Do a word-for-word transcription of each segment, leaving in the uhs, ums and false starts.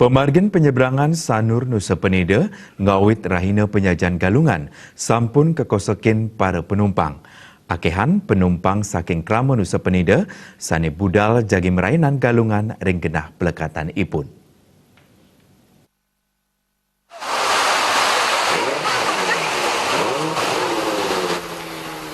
Pamargin penyeberangan Sanur Nusa Penida ngawit rahina penyajian Galungan sampun kakosekin para penumpang. Akehan penumpang saking krama Nusa Penida sane budal jagi marainan Galungan ring genah plekatanipun.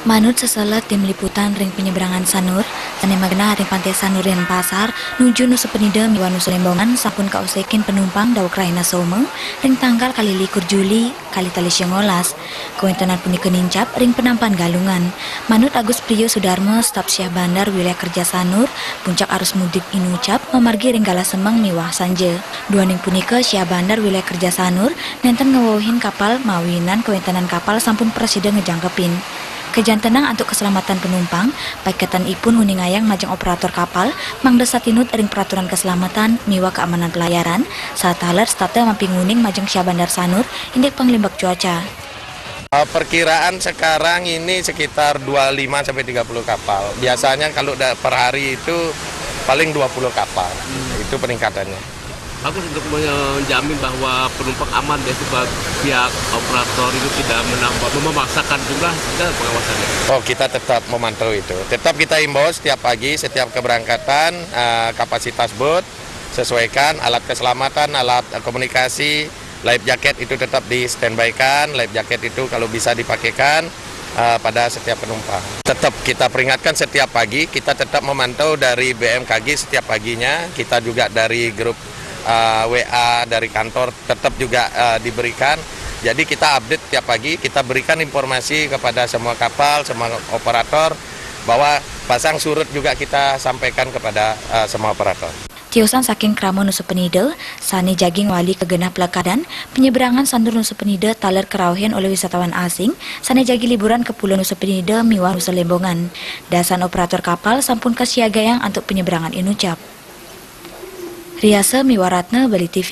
Manut seselet tim liputan ring penyeberangan Sanur, sane magenah ring Pante Sanur Denpasar, nuju Nusa Penida miwah Nusa Lembongan sampun kaosekin penumpang daweg rahina Soma, ring tanggal kalih likur Juli, kalih tali sangalas. Kawentenan punika nincap ring penampan Galungan. Manut Agus Priyo Sudarma, staf Syah Bandar Wilayah Kerja Sanur, puncak arus mudik inucap mamargi ring galah semeng miwah sanja. Duaning punika, Syah Bandar Wilayah Kerja Sanur nenten ngwewehin kapal mawinan kawentenan kapal sampun prasida ngejangkepin. Kajantenang antuk keselamatan penumpang, paiketanipun nguningayang majeng operator kapal mangda satinut ring peraturan keselamatan miwah keamanan pelayaran, saha taler setata mampinguning majeng Syah Bandar Sanur indik panglimbak cuaca. Eh, perkiraan sekarang ini sekitar dua puluh lima sampai tiga puluh kapal. Biasanya kalau da-, per hari itu paling dua puluh kapal. Itu peningkatannya. Bagus untuk menjamin bahwa penumpang aman ya, sebab pihak operator itu tidak menambah, memaksakan jumlah, kita pengawasannya. Oh, kita tetap memantau itu. Tetap kita imbau setiap pagi, setiap keberangkatan, eh, kapasitas bot, sesuaikan alat keselamatan, alat, eh, komunikasi, life jacket itu tetap di-standby-kan, life jacket itu kalau bisa dipakaikan, eh, pada setiap penumpang. Tetap kita peringatkan setiap pagi, kita tetap memantau dari B M K G setiap paginya, kita juga dari grup, eh, W A dari kantor tetap juga, eh, diberikan. Jadi kita update tiap pagi, kita berikan informasi kepada semua kapal, semua operator bahwa pasang surut juga kita sampaikan kepada, eh, semua operator. Tiosan saking krama Nusa Penida, sane jagi ngwali ka genah plekadan, penyeberangan Sanur Nusa Penida taler karauhin olih wisatawan asing, sane jagi liburan ka Pulo Nusa Penida miwah Nusa Lembongan. Dasan operator kapal sampun kasiagayang antuk penyeberangan inucap. Riasa Miwaratna, Bali T V.